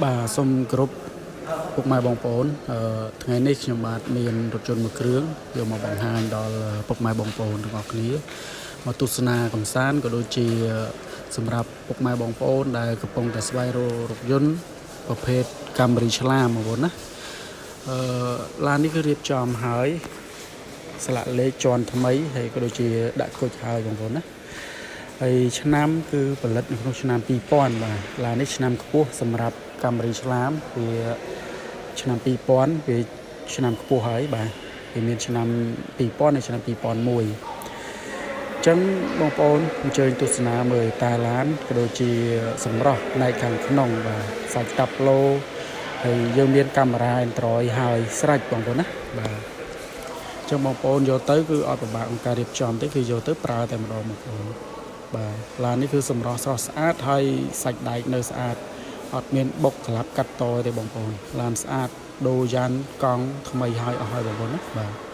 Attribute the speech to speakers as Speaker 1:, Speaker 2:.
Speaker 1: បាទសូមគោរពពុកម៉ែបងប្អូនថ្ងៃនេះខ្ញុំបាទមានរថយន្តមួយគ្រឿងយកមកបង្ហាញដល់ពុកម៉ែបងប្អូនទាំងអស់គ្នាមកទស្សនាកំសាន្តក៏ដូចជាសម្រាប់ពុកម៉ែបងប្អូនដែលកំពុងតែស្វែងរករថយន្តប្រភេទ Camry ឆ្លាមបងប្អូនណាអឺឡាននេះគឺរៀបចំហើយស្លាកលេខជាន់ថ្មីហើយក៏ដូចជាដាក់គុជហើយបងប្អូនណា ហើយឆ្នាំគឺផលិតនៅក្នុងឆ្នាំ2000បាទឡាននេះឆ្នាំខ្ពស់សម្រាប់ Camry ឆ្លាមវាឆ្នាំ2000វាឆ្នាំខ្ពស់ហើយបាទវាមានឆ្នាំ2000និងឆ្នាំ2001អញ្ចឹងបងប្អូនអញ្ជើញទស្សនាមើលតាឡានក៏ដូចជាសម្រស់ផ្នែកខាងក្នុងបាទសាច់តាប់ឡូហើយយើងមានកាមេរ៉ា Android ហើយស្រេចបងប្អូនណាបាទអញ្ចឹងបងប្អូនយកទៅគឺអត់ពិបាកក្នុងការរៀបចំទេគឺយកទៅប្រើតែម្ដងបងប្អូន បាទឡាននេះគឺសម្រស់ស្រស់ស្អាតហើយសាច់ដែកនៅស្អាតអត់មានបុកក្លាប់កាត់តទេបងប្អូនឡានស្អាតដូរយ៉ាន់កង់ថ្មីហើយអស់ហើយបងប្អូនណាបាទ។